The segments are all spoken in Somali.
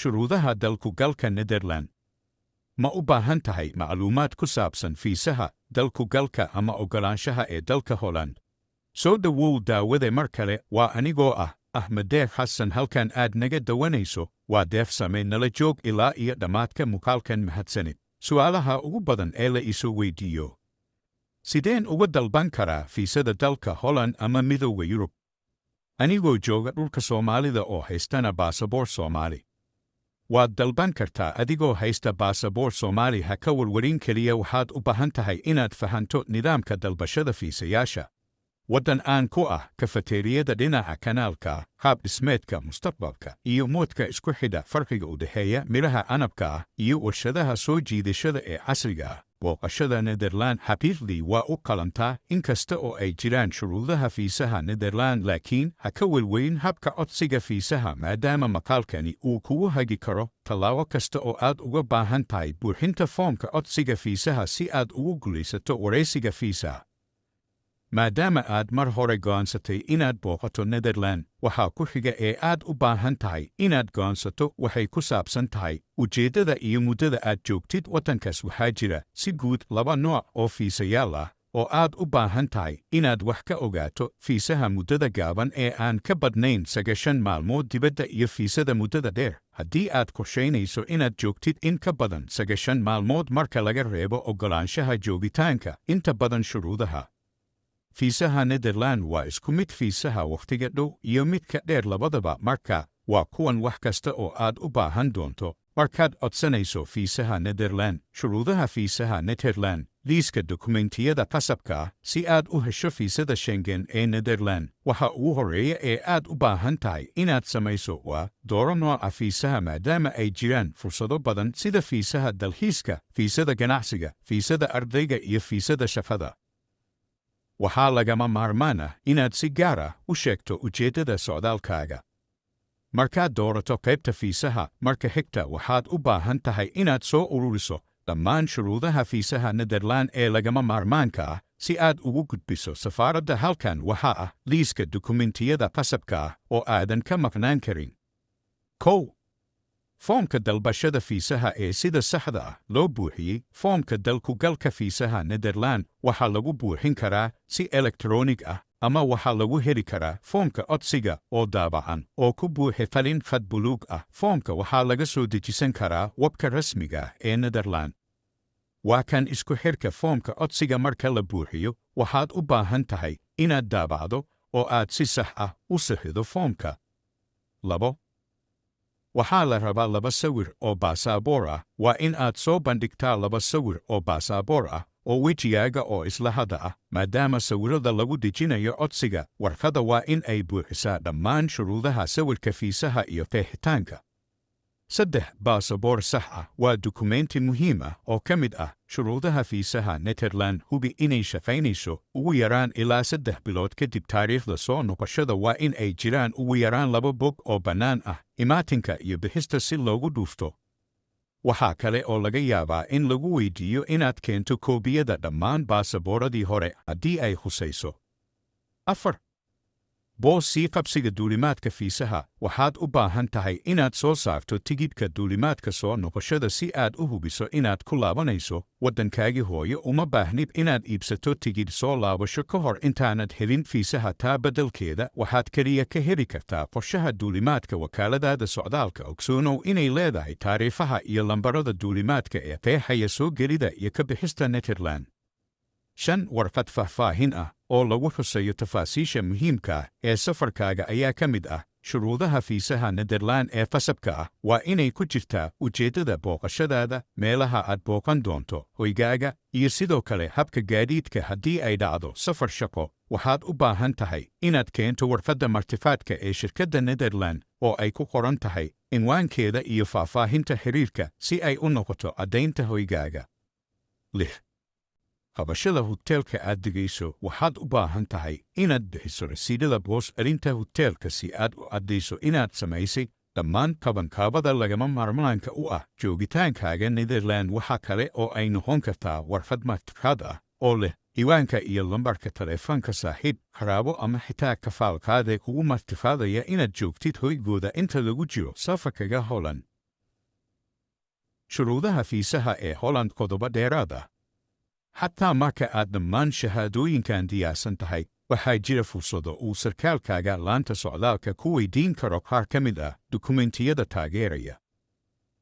Shuruudaha dalku-galka Nederland. Ma u baahan tahay macluumaad ku saabsan fiisaha dalku-galka ama oggolaanshaha ee dalka Holland? Soo dhowow, daawade, mar kale. Waa anigoo ah Axmed Deeq Xasan. Halkan aad naga dawanayso waa Deeqsame. Nala joog ilaa iyo dhammaadka muuqaalkan. Mahadsanid. Su'aalaha ugu badan ee la isu weydiiyo: Sideen uga dalban karaa fiisada dalka Holland ama Midowda Yurub anigoo jooga dhulka Soomaalida oo haystana baasaboor Soomaali? Waad dalban kartaa adigoo haysta baasaboor Soomaali. Ha ka warwarin. Keliya waxaad u baahan tahay inaad fahanto nidaamka dalbashada fiisayaasha. Waddan aan ku ah kafateeriyada dhinaca kanaalka, qaab dhismeedka mustaqbalka iyo moodka isku xidha farqiga u dhexeeya midhaha canabka ah iyo warshadaha soo jiidashada ee casriga ah, booqashada Nederland xaqiiqdii waa u qalantaa. Inkasta oo ay jiraan shuruudaha fiisaha Nederland, laakiin ha ka welweyn habka codsiga fiisaha, maadaama maqaalkani uu kugu hagi karo tallaabo kasta oo aad uga baahan tahay buuxinta foomka codsiga fiisaha si aad ugu guulaysato waraysiga fiisaha. Maadaama aad mar hore go'aansatay inaad booqato Nederland, waxaa ku xiga ee aad u baahan tahay inaad go'aansato waxay ku saabsan tahay ujeeddada iyo muddada aad joogtid waddankaas. Waxaa jira si guud laba nooc oo fiisayaal ah oo aad u baahan tahay inaad wax ka ogaato: fiisaha muddada gaaban ee aan ka badnayn 90 maalmood dibadda iyo fiisada muddada dheer haddii aad qorshaynayso inaad joogtid in ka badan 90 maalmood. Marka laga reebo oggolaanshaha joogitaanka, inta badan shuruudaha fiisaha Nederland waa isku mid, fiisaha wakhtiga dhow iyo midka dheer labadaba. Marka waa kuwan wax kasta oo aad u baahan doonto markaad codsanayso fiisaha Nederland. Shuruudaha fiisaha Nederland. Liiska dukumentiyada qasabka ah si aad u hesho fiisada Schengen ee Nederland. Waxa ugu horreeya ee aad u baahan tahay inaad samayso waa dooro nooca fiisaha, maadaama ay jiraan fursado badan, sida fiisaha dalxiiska, fiisada ganacsiga, fiisada ardayga iyo fiisada shaqada. Waxaa lagama maarmaan ah inaad si gaar ah u sheegto ujeeddada socdaalkaaga. Markaad doorato qaybta fiisaha, marka xigta waxaad u baahan tahay inaad soo ururiso dhammaan shuruudaha fiisaha Nederland ee lagama maarmaanka ah si aad ugu gudbiso safaaradda. Halkan waxaa ah liiska dukumentiyada qasabka ah oo aadan ka maqnaan karin. 1. Foomka dalbashada fiisaha ee sida saxda ah loo buuxiyey. Foomka dalkugalka fiisaha Nederland waxaa lagu buuxin karaa si elektaroonig ah ama waxaa lagu heli karaa foomka codsiga oo daabacan oo ku buuxi qalin khad buluug ah. Foomka waxaa laga soo dejisan karaa webka rasmiga ah ee Nederland. Waa kan isku xidhka foomka codsiga. Marka la buuxiyo, waxaad u baahan tahay inaad daabacdo oo aad si sax ah u saxido foomka. 2. Waxaa la rabaa laba sawir oo baasaboor ah. Waa in aad soo bandhigtaa laba sawir oo baasaboor ah oo wejigaaga oo isla hadda ah, maadaama sawirada lagu dejinayo codsiga. Warqadda waa in ay buuxisaa dhammaan shuruudaha sawirka fiisaha iyo qeexitaanka. 3. Baasaboor sax ah waa dukumenti muhiim ah oo ka mid ah shuruudaha fiisaha Nederland. Hubi inay shaqaynayso ugu yaraan ilaa 3 bilood kadib taariikhda soo noqoshada. Waa in ay jiraan ugu yaraan laba bog oo bannaan ah imaatinka iyo bixista si loogu dhuufto. Waxaa kale oo laga yaabaa in lagu weydiiyo inaad keento koobiyada dhammaan baasabooradii hore haddii ay khusayso. 4. Boos sii qabsiga duulimaadka fiisaha. Waxaad u baahan tahay inaad soo saarto tigidhka duulimaadka soo noqoshada si aad u hubiso inaad ku laabanayso waddankaagii hooyo. Uma baahnid inaad iibsato tigidh soo laabasho ka hor intaanad helin fiisaha. Taa beddelkeeda, waxaad keliya ka heli kartaa qorshaha duulimaadka wakaaladaada socdaalka. Ogsoonow inay leedahay taariikhaha iyo lambarada duulimaadka ee qeexaya soo gelida iyo ka bixista Nederland. 5. Warqad faahfaahin ah oo lagu xusayo tafaasiisha muhiimka ah ee safarkaaga ayaa ka mid ah shuruudaha fiisaha Nederland ee qasabka ah. Waa inay ku jirtaa ujeeddada booqashadaada, meelaha aad booqan doonto, hoygaaga iyo sidoo kale habka gaadiidka. Haddii ay dhacdo safar shaqo, waxaad u baahan tahay inaad keento warqadda martiqaadka ee shirkadda Nederland oo ay ku qoran tahay cinwaankeeda iyo faahfaahinta xiriirka si ay u noqoto caddaynta hoygaaga. 6. Qabashada huteelka aad degayso. Waxaad u baahan tahay inaad bixiso rasiidhada boos celinta huteelka si aad u caddayso inaad samaysay dhammaan qabanqaabada lagama maarmaanka u ah joogitaankaaga Nederland. Waxa kale oo ay noqon kartaa warqad martiqaad ah oo leh ciwaanka iyo lambarka taleefanka saaxiib, qaraabo ama xitaa kafaalqaade kugu martiqaadaya inaad joogtid hoygooda inta lagu jiro safarkaga Holland. Shuruudaha fiisaha ee Holland, qodobo dheeraad ah. Xataa marka aad dhammaan shahaadooyinkan diyaarsan tahay, waxaa jira fursado uu sarkaalkaaga laanta socdaalka ku weydiin karo qaar ka mid ah dukumentiyada taageeraya.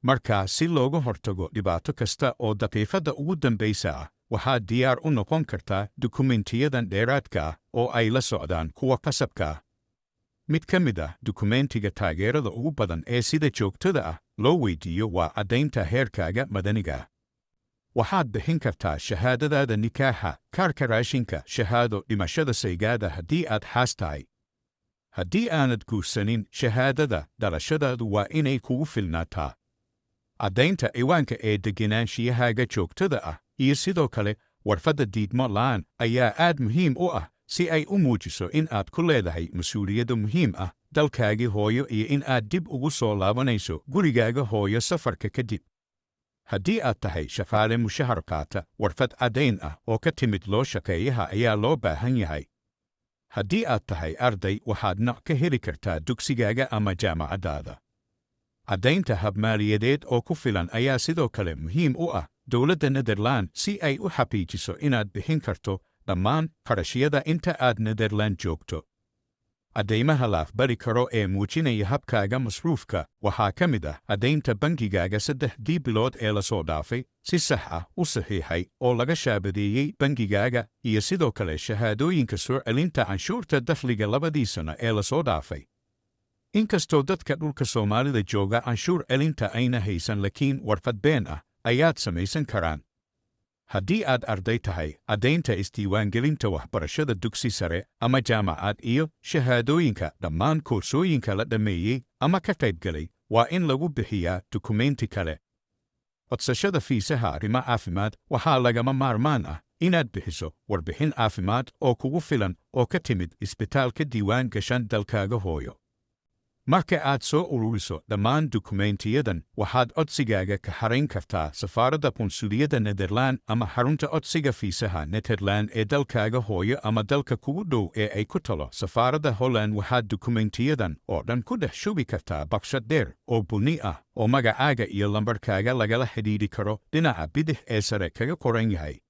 Markaa si looga hortago dhibaato kasta oo daqiiqadda ugu dambaysa ah, waxaad diyaar u noqon kartaa dukumentiyadan dheeraadka ah oo ay la socdaan kuwa qasabka ah. Mid ka mid ah dukumentiga taageerada ugu badan ee sida joogtada ah loo weydiiyo waa caddaynta heerkaaga madaniga ah. Waxaad bixin kartaa shahaadadaada nikaaxa, kaarka raashinka, shahaado dhimashada saygaada haddii aad xaas tahay. Haddii aanad guursanin, shahaadada dhalashadaadu waa inay kugu filnaataa. Caddaynta ciwaanka ee degenaanshiyahaaga joogtada ah iyo sidoo kale warfadda diidmo la'aan ayaa aad muhiim u ah si ay u muujiso in aad ku leedahay mas-uuliyaddo muhiim ah dalkaagii hooyo iyo in aad dib ugu soo laabanayso gurigaaga hooyo safarka kadib. Haddii aad tahay shaqaale mushahar qaata, warfad caddayn ah oo ka timid loo shaqeeyaha ayaa loo baahan yahay. Haddii aad tahay arday, waxaad nooc ka heli kartaa dugsigaaga ama jaamacaddaada. Caddaynta habmaaliyadeed oo ku filan ayaa sidoo kale muhiim u ah dowladda Nederland si ay u xaqiijiso inaad bixin karto dhammaan qarashyada inta aad Nederland joogto. Caddaymaha la aqbali karo ee muujinaya habkaaga masruufka waxaa ka mid ah caddaynta bangigaaga 3dii bilood ee lasoo dhaafay, si sax ah u saxiixay oo laga shaabadeeyey bangigaaga, iyo sidoo kale shahaadooyinka soo celinta canshuurta dakhliga 2dii sano ee lasoo dhaafay. Inkastoo dadka dhulka Soomaalida jooga canshuur celinta ayna haysan, laakiin warqad been ah ayaad samaysan karaan. Haddii aad arday tahay, caddaynta isdiiwaangelinta waxbarashada dugsi sare ama jaamacad iyo shahaadooyinka dhammaan koorsooyinka la dhammeeyey ama ka qaybgalay waa in lagu bixiyaa dukumenti kale. Codsashada fiisaha arrimo caafimaad, waxaa lagama maarmaan ah inaad bixiso warbixin caafimaad oo kugu filan oo ka timid isbitaalka diiwaan gashan dalkaaga hooyo. Marka aad soo ururiso dhammaan dukumentiyadan, waxaad codsigaaga ka xarayn kartaa safaaradda, qunsuliyadda Nederland ama xarunta codsiga fiisaha Nederland ee dalkaaga hooyo ama dalka kugu dhow ee ay ku talo safaaradda Holland. Waxaad dukumentiyadan oo dhan ku dhex shubi kartaa baqshad dheer oo bunni ah oo magacaaga iyo lambarkaaga lagala xidhiidhi karo dhinaca bidix ee sare kaga qoran yahay.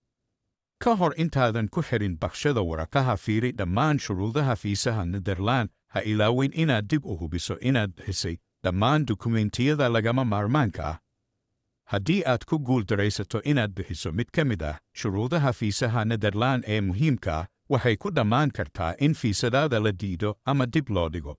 Ka hor intaadan ku xirin baqshada waraqaha, fiiri dhammaan shuruudaha fiisaha Nederland. Ha ilaawin inaad dib u hubiso inaad bixisay dhammaan dukumentiyada lagama maarmaanka ah. Haddii aad ku guuldaraysato inaad bixiso mid ka mid ah shuruudaha fiisaha Nederland ee muhiimka ah, waxay ku dhammaan kartaa in fiisadaada la diido ama dib loo dhigo.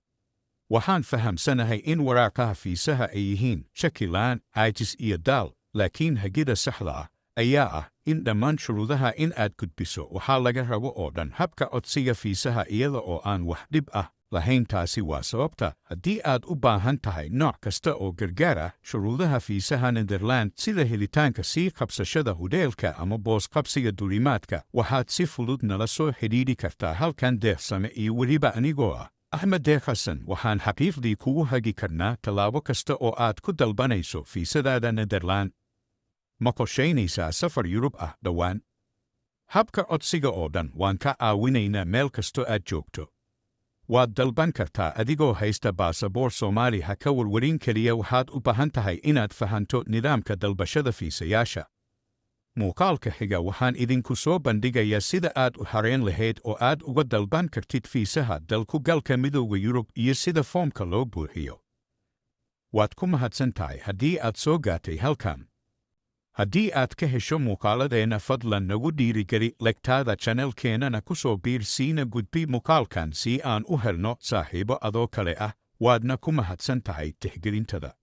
Waxaan fahamsanahay in waraaqaha fiisaha ay yihiin shakilaan, caajis iyo daal, laakiin hagida saxda ah ayaa ah in dhammaan shuruudaha in aad gudbiso waxaa laga rabo oo dhan habka codsiga fiisaha iyada oo aan wax dhib ah lahayn. Taasi waa sababta haddii aad u baahan tahay nooc kasta oo gargaar ah shuruudaha fiisaha Nederland, sida helitaanka sii qabsashada hudheelka ama boos qabsiga duulimaadka, waxaad si fudud nala soo xidhiidhi kartaa halkan. Deeqsame iyo weliba anigoo ah Axmed Deeq Xasan waxaan xaqiiqdii kugu hagi karnaa tallaabo kasta oo aad ku dalbanayso fiisadaada Nederland. Ma qorshaynaysaa safar Yurub ah dhowaan? Habka codsiga oo dhan waan ka caawinaynaa meel kastoo aad joogto. Waad dalban kartaa adigoo haysta baasaboor Soomaali. Ha ka warwarin, keliya waxaad u baahan tahay inaad fahanto nidaamka dalbashada fiisayaasha. Muuqaalka xiga waxaan idinku soo bandhigayaa sida aad u xareen lahayd oo aad uga dalban kartid fiisaha dalku galka Midowda Yurub iyo sida foomka loo buuxiyo. Waad ku mahadsan tahay haddii aad soo gaatay halkan. Haddii aad ka hesho muuqaaladeenna, fadlan nagu dhiirigeli like-taada, channelkeennana ku soo biir, siina gudbi muuqaalkan si aan u helno saaxiibo adoo kale ah. Waadna ku mahadsan tahay tixgelintada.